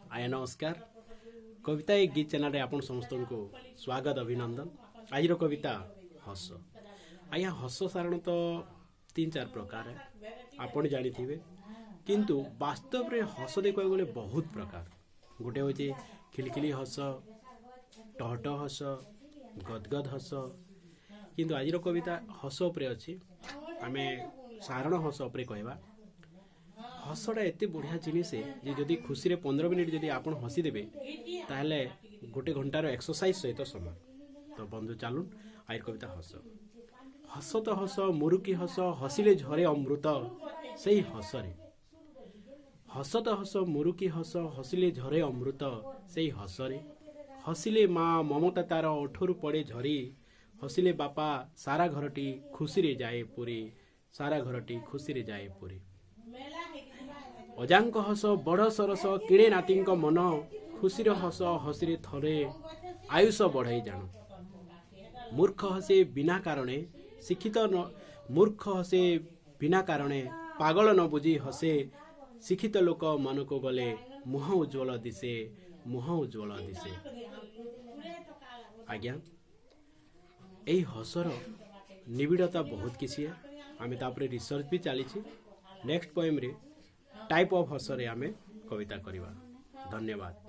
ଆଜ୍ଞା ନମସ୍କାର। କବିତା ଏ ଗୀତ ଚ୍ୟାନେଲରେ ଆପଣ ସମସ୍ତଙ୍କୁ ସ୍ୱାଗତ, ଅଭିନନ୍ଦନ। ଆଜିର କବିତା ହସ। ଆଜ୍ଞା, ହସ ସାଧାରଣତଃ ତିନି ଚାରି ପ୍ରକାର ଆପଣ ଜାଣିଥିବେ, କିନ୍ତୁ ବାସ୍ତବରେ ହସ ଦେଖିବାକୁ ଗଲେ ବହୁତ ପ୍ରକାର। ଗୋଟେ ହେଉଛି ଖିଲିଖିଲି ହସ, ଟହଟହ ହସ, ଗଦଗଦ ହସ। କିନ୍ତୁ ଆଜିର କବିତା ହସ ଉପରେ ଅଛି। ଆମେ ସାଧାରଣ ହସ ଉପରେ କହିବା। ହସଟା ଏତେ ବଢ଼ିଆ ଜିନିଷ ଯେ ଯଦି ଖୁସିରେ 15 ମିନିଟ୍ ଯଦି ଆପଣ ହସିଦେବେ, ତାହେଲେ ଗୋଟେ ଘଣ୍ଟାର ଏକ୍ସରସାଇଜ ସହିତ ସମାନ। ତ ବନ୍ଧୁ, ଚାଲୁନ୍, ଆଜିର କବିତା ହସ। ହସ ତ ହସ, ମୁରୁକି ହସ, ହସିଲେ ଝରେ ଅମୃତ ସେଇ ହସରେ। ହସ ତ ହସ, ମୁରୁକି ହସ, ହସିଲେ ଝରେ ଅମୃତ ସେଇ ହସରେ। ହସିଲେ ମା, ମମତା ତାର ଓଠରୁ ପଡ଼େ ଝରି। ହସିଲେ ବାପା, ସାରା ଘରଟି ଖୁସିରେ ଯାଏ ପୁରୀ। ସାରା ଘରଟି ଖୁସିରେ ଯାଏ ପୁରୀ। ଅଜାଙ୍କ ହସ ବଡ଼ ସରସ, କିଣେ ନାତିଙ୍କ ମନ। ଖୁସିର ହସ ହସିରେ ଥରେ ଆୟୁଷ ବଢ଼େଇ ଜାଣ। ମୂର୍ଖ ହସେ ବିନା କାରଣେ, ଶିକ୍ଷିତ ନ। ମୂର୍ଖ ହସେ ବିନା କାରଣେ, ପାଗଳ ନ ବୁଝି ହସେ। ଶିକ୍ଷିତ ଲୋକ ମନକୁ ଗଲେ ମୁହଁ ଉଜ୍ଜଳ ଦିଶେ, ମୁହଁ ଉଜ୍ଜଳ ଦିଶେ। ଆଜ୍ଞା, ଏଇ ହସର ନିବିଡ଼ତା ବହୁତ କିଛି। ଆମେ ତାପରେ ରିସର୍ଚ୍ଚ ବି ଚାଲିଛି। ନେକ୍ସଟ ପଏମ୍ରେ ଟାଇପ୍ ଅଫ୍ ହସରେ ଆମେ କବିତା କରିବା। ଧନ୍ୟବାଦ।